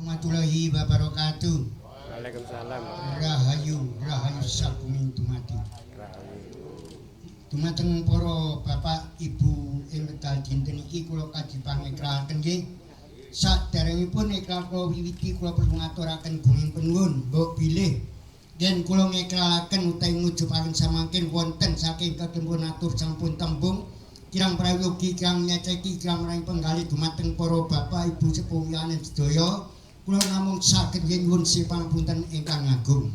Warahmatullahi wabarakatuh. Waalaikumsalam. Rahayu, rahayu sagunging dumadi. Rahayu. Dumateng para bapak ibu ing wekdal dinten iki kula kaji pangekraken nggih. Saderengipun ikrar kula wiwiti kula perlu ngaturaken gunging penuwun mbok bilih yen kula ngekralaken utawi ngujupaken samangkin wonten saking kekempun atur sampun tembung kirang prayogi kirang nyeceki kirang marang penggalih dumateng para bapak ibu sepuh liyane sedaya kula namung saged nyuwun pangapunten ingkang agung.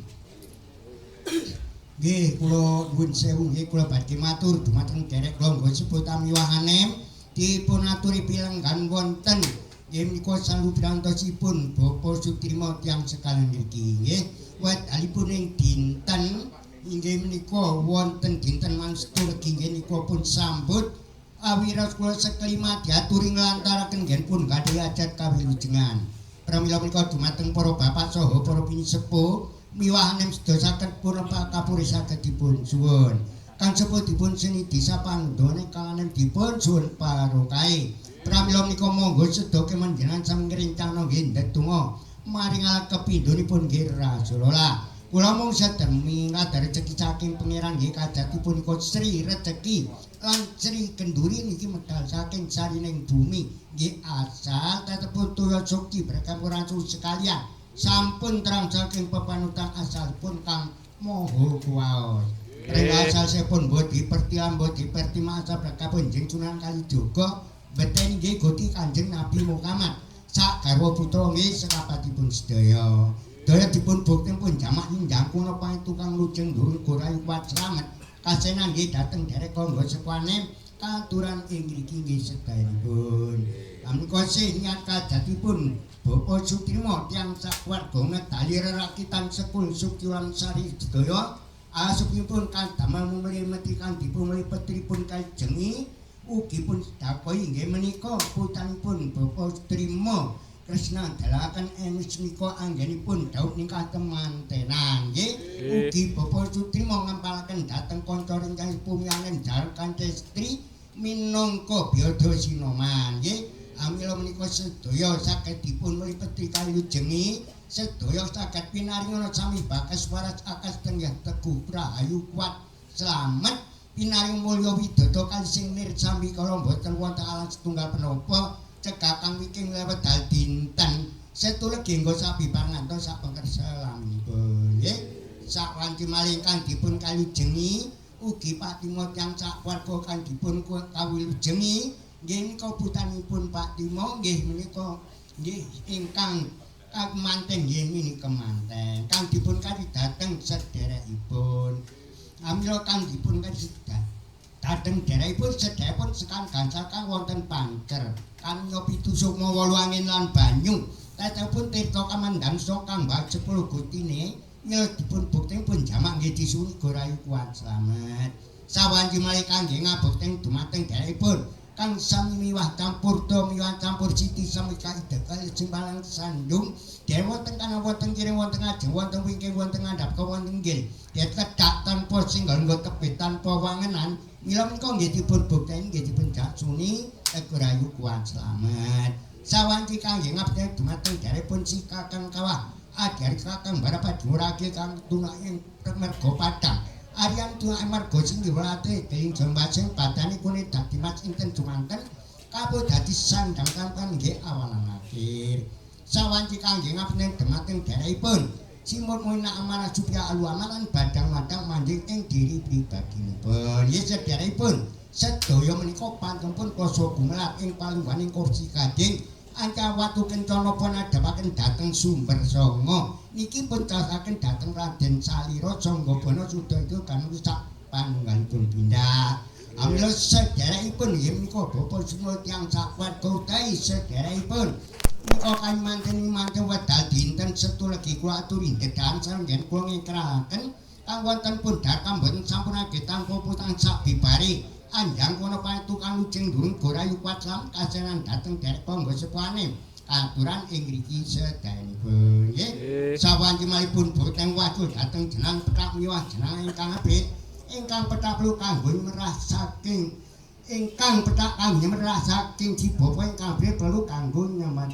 Nggih, kula nuwun sewu nggih kula badhe matur dumateng derek kula sepuh tamiwahanem dipun aturi pilenggan wonten nggih menika salubrantosipun Bapak Sutrima tiyang sekalian ngriki nggih. Wedalipun ing dinten inggih menika wonten dinten Manstu Legi nggih nika pun sambut awiras kula sekelima diaturi nglantaraken nggih pun gadhahi ajat kawilujengan. Pramila menika dumateng para bapak saha para pinisepuh miwahanem sedaya saged pun kapuri saged dipun suwun. Kang sepuh dipun seni disa panggone kalanem dipun suwun barokahe. Pramila menika monggo sedaya kemanjenengan sami ngrencana nggih ndedonga maring Allah kepindhonipun nggih Rasulullah. Kula mung sedemi ngadar rejeki saking pangeran nggih kajatipun nika Sri Rejeki lan Sri Kenduri niki medal saking sarining bumi nggih asal tetepun toya sukti berkampura sekalian sampun terang saking pepanutan asalipun Kang Maha Kuwaos. Ring asalipun mbok dipertihan mbok dipertima asal berkapun jeng Sunan Kalijaga beteni nggih Gusti Kanjeng Nabi Muhammad sak garwa putra nggih sekapatipun sedaya. Daya dipun bukti pun jamak njangkung napa tukang lujeng durung gorayu kuat slamet. Kasenan nggih dhateng derek kanggo sepuhane katuran ing ngriki nggih sedayanipun. Menika sih niat kajatipun Bapak Sutrima tiyang sakeluarga ngedali rerakitan sekul Suktiwan Sari sedaya asupipun kadamel mumli kang dipun petripun kajengi ugi pun dakoi inggih menika putanipun Bapak Sutrima Kresna dalaken enis nika anggenipun dhaup nikah temantenan nggih. Ugi Bapak Sutrima ngempalaken dhateng kanca rencang pumiyane jar kancestri minangka biada sinoman nggih. Amila menika sedaya saged dipun mlipeti kalujengi sedaya saged pinaringono sami bakas waras akas tengyah teguh rahayu kuat slamet pinaring mulya widodo kali sing nirsambi kala mboten wonten alas setunggal penapa cegah kang wiking lewedal dinten setu legi nggo sabi pangantos sak pengkersa laminipun nggih. Sawanci malih kang dipun kalujengi ugi Pak Timo tiyang sak keluarga kang dipun kawilujengi nggih menika putanipun Pak Timo nggih menika nggih ingkang kamanten nggih menika kemanten kang dipun kari dhateng sederekipun. Amila kang dipun kari dhateng derekipun sedherepun sekang gangsal kang wonten pangker kanya pitu sukma wolu angin lan banyu tetepun tirta kamandan kang bab 10 gutine nyel dipun buktenipun jamak nggih disuwun gorayu kuat slamet. Sawanci malih kangge ngabekten dumateng derekipun kang sami miwah campur do miwah campur siti sami kaidekal simpalan sandung dewa wonten kanan wonten kiri wonten ngajeng wonten wingking wonten ngandhap wonten nggil ketedak tanpa singgol nggo tebih tanpa wangenan mila menika nggih dipun bukteni nggih dipun jaksuni rayu kuat slamet. Sawanci kangge ngabekten dumateng derepun si Kakang Kawah adiari Kakang Barapadurake kang tunake merga padang Aryan tunake marga sing diwelate dening jambasing badane kune dadi mas inten jumanten kapo dadi sandang tampan nggih awalan akhir. Sawanci kangge ngabekten dumateng derepun simut muina amanah supya alu amalan badang-madang manjing ing diri pribadinipun. Nggih sederekipun sedaya menika pantun kuasa gumelar ing palungganing kursi gading anca watu kencana pun adhapaken dhateng sumber sanga niki pun caosaken dhateng Raden Salira Sanggabana suda itu kan sak panunggalipun pindah. Amila sederekipun nggih menika Bapak semua tiyang sakeluarga utawi sederekipun menika kalimanten manten wedal dinten Setu Legi kula aturi ndedan sareng kula ngekraken kang wonten pun dakam mboten sampun age tanpa putang sak bibare anjang kono tukang lujeng durung gorayu kuat lam kasenan dhateng derek kanggo sepuhane katuran ing ngriki sedayanipun nggih. Sawanci malipun boten wajul dhateng jenang pethak miwah jenang ingkang apik ingkang pethak kanggo merah saking Ingkang pethak kanggo nyemer saking si bapa, ingkang perlu kanggo nyemer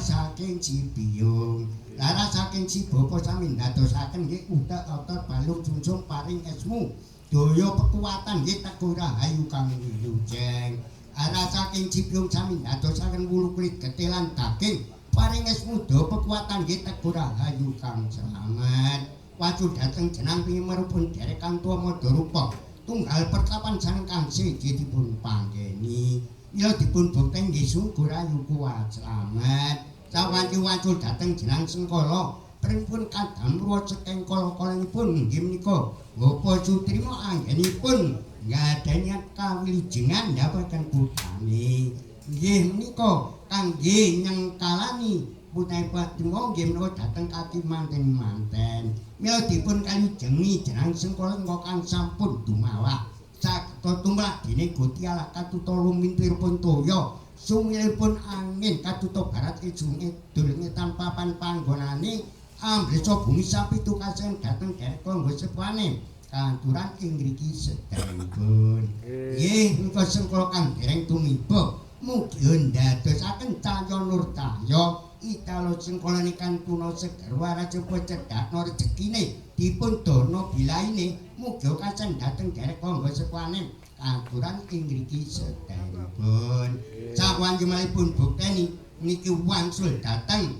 saking si biyung. Lara saking si bapa sami ndadosaken nggih utek otot balung sungsum paring esmu daya kekuatan nggih teguh rahayu kang wilujeng. Ara saking si biyung sami ndadosaken wulu kulit getih lan daging paring esmu daya kekuatan nggih teguh rahayu kang slamet. Wacu dhateng jenang pimerupun derek kang tuwa madharupa tunggal pertapan sareng kang seje dipun panggeni. Mila dipun bukten nggih sungguh rahayu kuwat slamet. Sawanci-wancul dhateng jenang sengkala pun kadamruwa cekeng kala-kalanipun inggih menika Bapak Sutrima anggenipun ngadhani kawilujengan ndapaken putrane. Nggih menika kangge nyengkalani putrane Pak Trima nggih menika dhateng kaki manten-manten. Mila dipun kalujengi jenang sengkala kang sampun dumawah saged tumrap dene Gusti Allah katuta lumintiripun toya sumilipun angin katuta barat ijung idul ngetan papan panggonane ambresa bumi sapitu kasen dhateng derek kanggo sepuhane katuran ing ngriki sedayipun. Nggih menika sengkala kang dereng tumiba mugi ndadosaken cahya nur cahya italo sengkalane kang tuna seger waras cedhakna rejekine dipun dana bilaine mugi kasen dhateng derek kanggo sepuhane katuran ing ngriki sedayipun. Sawanci malipun bukteni niki wangsul dhateng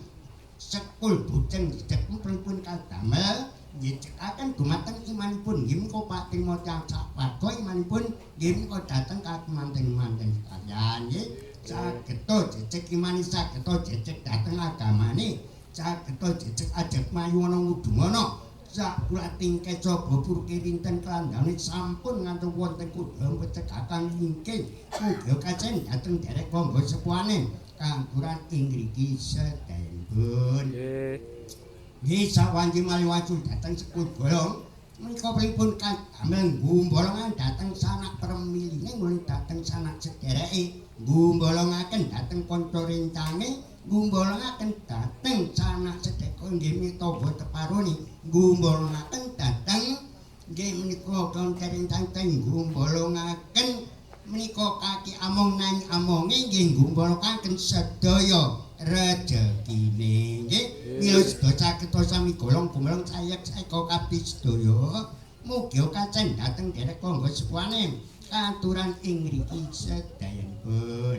sekul buceng pun kadamel nyecekaken dumateng imanipun nggih menika Pak Trima tiyang sawarga imanipun nggih menika dhateng kamanten-manten sekalian nggih. Sageta jejeg imani, sageta jejeg dhateng agamane, sageta jejeg ajeg mayu ana ngudungana sak kulating keca bopur kirinten klandhane sampun ngantos wonten kudha pecekakan wingking mugi kacen dhateng derek kanggo sepuhane kangguran ing ngriki sedayipun. Nggih sawanci malih wacul dhateng sekul bolong menika pripun kadamel ngumbolongan dhateng sanak permiline ngene dhateng sanak sedereke ngumbolongaken dhateng kanca rencange ngumbolongaken dhateng sanak sedherek nggih mitaba teparone ngumbolongaken dhateng nggih menika kanca rencang ngumbolongaken menika kaki among nang amonge nggih ngumbolongaken sedaya rejekine nggih. Mila sedaya saged sami golong gumolong sayek saeka kabeh sedaya mugi kacen dhateng derek kanggo sepuhane katuran ing ngriki sedayanipun.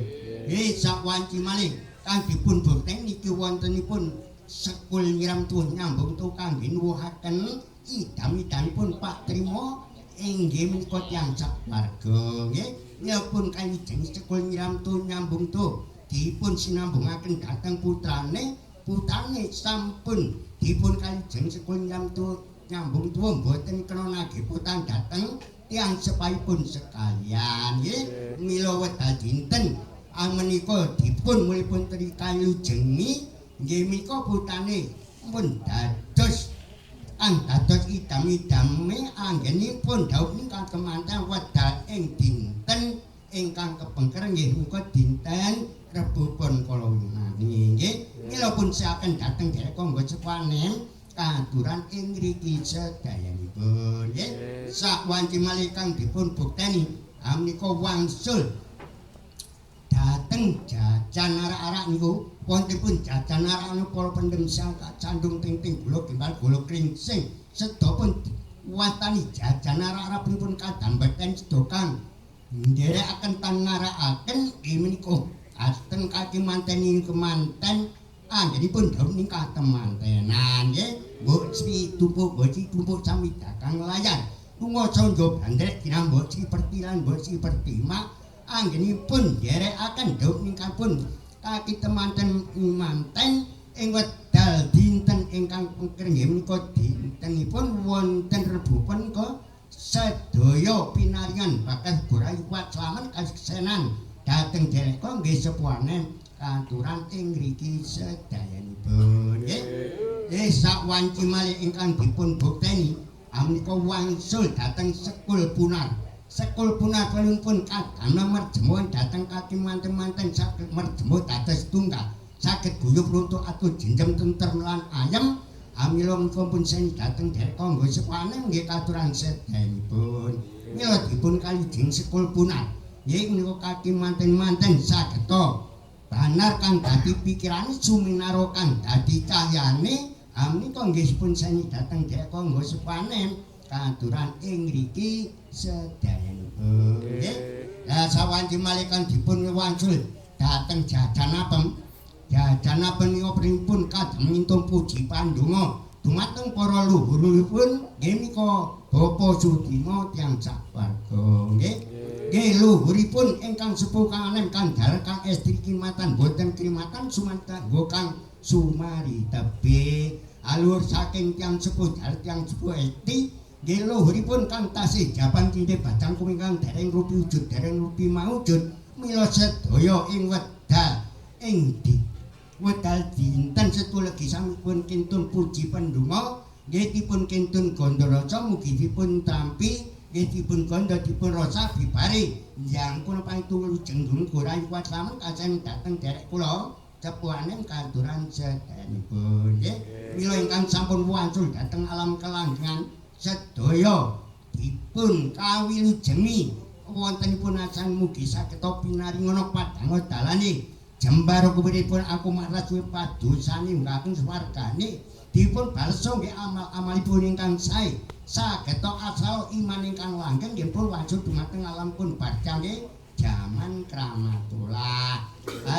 Nggih sawanci malih kang dipun bukten niki wontenipun sekul nyiram tuwuh nyambung tuwuh kangge nuwuhaken idam-idamipun Pak Trima inggih menika tiyang sawarga nggih. Mila pun kayujeng sekul nyiram tuwuh nyambung tuwuh dipun sinambungaken dhateng putrane, putrane sampun dipun kayujeng sekul nyiram tuwuh nyambung tuwuh mboten kena nagih utang dhateng tiyang sepahipun sekalian nggih. Mila wedal dinten amenika dipun mulipun tri kalujengi nggih menika putrane pun dados kang dados idam-idame anggenipun dhaup ingkang kemanten wedal ing dinten ingkang kepengker nggih menika dinten Rebo Pon kala wingi nggih. Mila pun siaken dhateng derek kanggo sepuhane katuran ing ngriki sedayanipun nggih. Sawanci malih kang dipun bukteni menika wangsul dhateng jajan arak-arak niku wontenipun jajan arak niku para pendem sandung ting-ting gula gimbal gula kringsing sedaya wastani jajan arak-arak pun kadambeten sedaya kang nderekaken tan ngarakaken nggih menika dhateng kaki manten kemanten anggenipun dhaup ningkah temantenan nggih. Mbok Sri tumpuk mbok Sri tumpuk sami dagang layar lunga candha bandrek kinambok Sri Pertilan mbok Sri Pertima anggenipun nderekaken dhaup ningkahpun kaki temanten manten ing wedal dinten ingkang pengker nggih menika dintenipun wonten Rebo Pon sedaya pinaringan bakal gorayu kuat slamet kasuksenan dhateng derek nggih sepuhane katuran ing ngriki sedayanipun nggih. Sawanci malih ingkang dipun bukteni amenika wangsul dhateng sekul punar. Sekul punar pun kadamel merjemuhan dhateng kaki manten-manten saged merjemu dados tunggal saged guyub runtuh atuh jenjem tentrem lan ayem. Amila menika pun seni dhateng derek kanggo sepuhane nggih katuran sedayanipun. Mila dipun kalujeng sekul punar Nggih menika kaki manten-manten sageta banar kang dadi pikirane suminaro kang dadi cahyane menika nggih pun seni dhateng derek kanggo sepanen katuran ing ngriki sedayanipun nggih. Lah sawanci malih kang dipun wangsul dhateng jajan apem. Jajan apem menika pripun kadang mintung puji pandonga dumateng para luhuripun nggih menika Bapak Sudima tiyang sawarga nggih. Nggih luhuripun ingkang sepuh kang anem kang dalar kang estri kimatan boten krimatan sumantangga kang sumari tebih. Alur saking tiyang sepuh dalar tiyang sepuh estri nggih luhuripun kang tasih japan cindhe badang kumingkang dereng rupi wujud dereng rupi maujud mila sedaya ing wedal ing di wedal dinten Setu Legi samipun kintun puji pandonga nggih dipun kintun gandharasa mugi dipun tampi nggih dipun gandha dipun rasa bibare jangkung pangtu wilujeng dunung rayu kuat slamet kasen dhateng derek kula cepuane katuran sedayanipun nggih. Mila ingkang sampun wangsul dhateng alam kelanggengan sedaya dipun kawilujengi wontenipun asan mugi sageta pinaringana padhang dalane jembar kuwiripun aku maras padosane ngakeng swargane dipun baleso nggih amal-amalipun ingkang sae sageta asal iman ingkang langgeng nggih pun wajib dumateng alam pun barjange jaman kramatullah.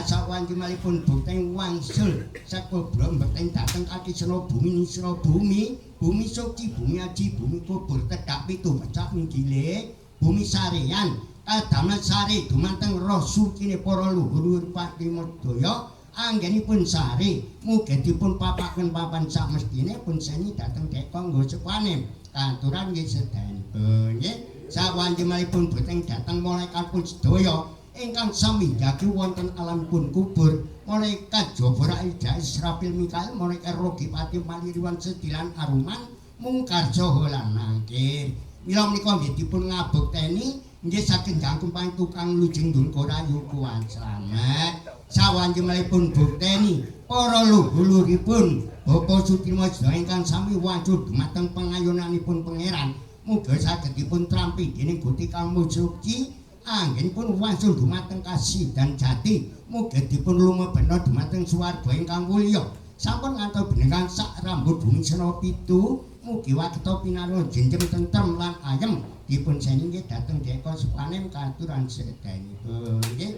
Sawanci malipun bukten wangsul sakobro mbekten dhateng Kakisna bumi nisra bumi bumi suci bumi aji bumi kubur tedhak pitu pecak minggile bumi sareyan kadamel sare dumateng roh sucine para luhur patimadaya anggenipun sare mugi dipun papaken papan samestine pun seni dhateng dek kanggo sepane katuran nggih sedayanipun nggih. Sawanci malipun boten dhateng malaikat pun sedaya ingkang sami njagi wonten alam pun kubur malaikat Jibril Israfil Mikail malaikat Rogipati Maliriwan Sedilan Aruman mungkar saha lan nangkir mila menika nggih dipun ngabekteni nggih saking jangkung pantukang lujeng dungka rayu kuwan slamet. Sawanci malipun bukteni para luhur-luhuripun Bapak Sutrima sedaya ingkang sami wangsul dumateng pengayonanipun pangeran muga saged dipun trampi dening Gusti Kang Suci anggenipun wangsul dumateng kasidan jati muga dipun lumebena dumateng swarga ingkang mulya sampun ngantos benengan sak rambut bumi sena pitu mugi wakta pinaringan jenjem tentrem lan ayem dipun seni nggih dhateng deka sepanem katuran sedayanipun nggih.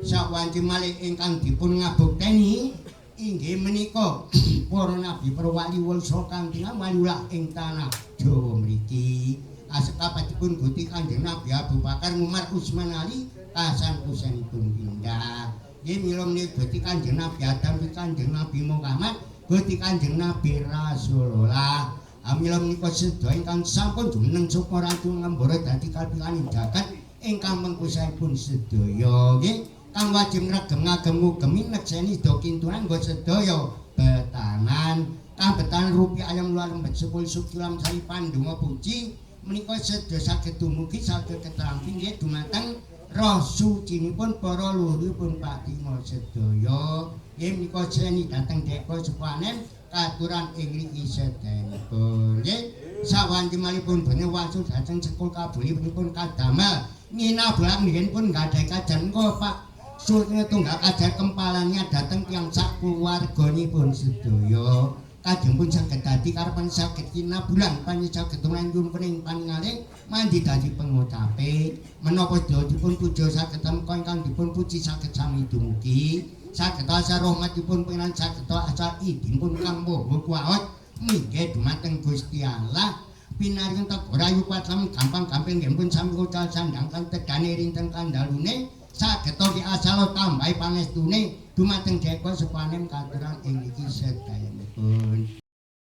Sawanci malih ingkang dipun ngabukteni inggih menika para nabi para wali wangsa kang tinamalilah ing tanah Jawa mriki asekapatipun Gusti Kanjeng Nabi Abu Bakar Umar Utsman Ali Hasan Husainipun pindah nggih mila menika Gusti Kanjeng Nabi Adam Kanjeng Nabi Muhammad Gusti Kanjeng Nabi Rasulullah. Amila menika sedaya ingkang sampun jumeneng sukma ratu ngambara dadi kalpikaning jagat ingkang mengkusaipun sedaya nggih kang wajib ngregem ngagem ngugemi nekseni sedaya kintunan nggo sedaya betanan kang betanan rupi ayam luar lembet sepul sukilam sari pandonga puji menika sedaya saged dumugi saged ketrampi nggih dumateng roh sucinipun para luhuripun Patima sedaya nggih menika seni dhateng deka sepanen katuran ing ngriki sedayanipun nggih. Sawanci malipun bene wangsul dhateng sekul kabulipun kadamel nginabulan nggih pun gadhahi kajan engko Pak Sultan tunggal kajar kempalannya dhateng tiyang sak keluarganipun sedaya kajeng pun saged dadi karepan saged kinabulan panjenengan saged nyuwun pening paningale mandi dadi pengucape menapa sedaya dipun puja saged temka ingkang dipun puji saged sami dumugi saged asar rahmatipun pangeran saged asar idinipun Kang Maha Kuwasa minggih dumateng Gusti Allah pinaringan tegar rayu kuat gampang-gampang nggih pun sami ucal sandang kan tedane rinten kandalune saged ki asal tambahi pangestune dumateng deka sepanem katuran ing iki sedayanipun.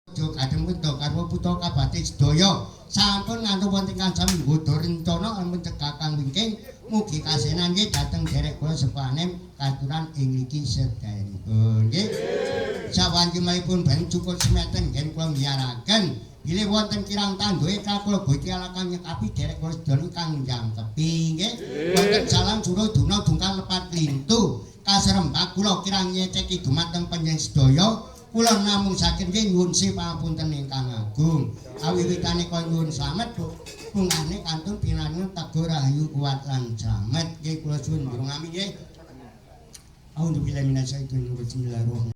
Aja kadhem putra karwa putra kabate sedaya sampun ngantuk wonten kang sami nggodha rencana ampun cegah kang wingking mugi kasenan nggih dhateng derek kula sepanem katuran ing iki sedayanipun nggih. Sawanci malipun ben cukup semeten nggih kula ngiyaraken bilih wonten kirang tandhuke kakula Gusti Allah kang nyekapi derek kula sedaya kang jangkepi nggih. Wonten salang sura duna dungkal lepat lintu kaserembak kula kirang nyeceki dumateng panjenengan sedaya. Kula namung saged nggih nyuwun pangapunten ingkang agung. Awiwitane kula nyuwun slamet, bungahne kantun pinaringan teguh rahayu kuat lan slamet. Nggih kula suwun ndonga amin nggih. A'udzubillahi minasyaitonir rajim. Bismillahirrahmanirrahim.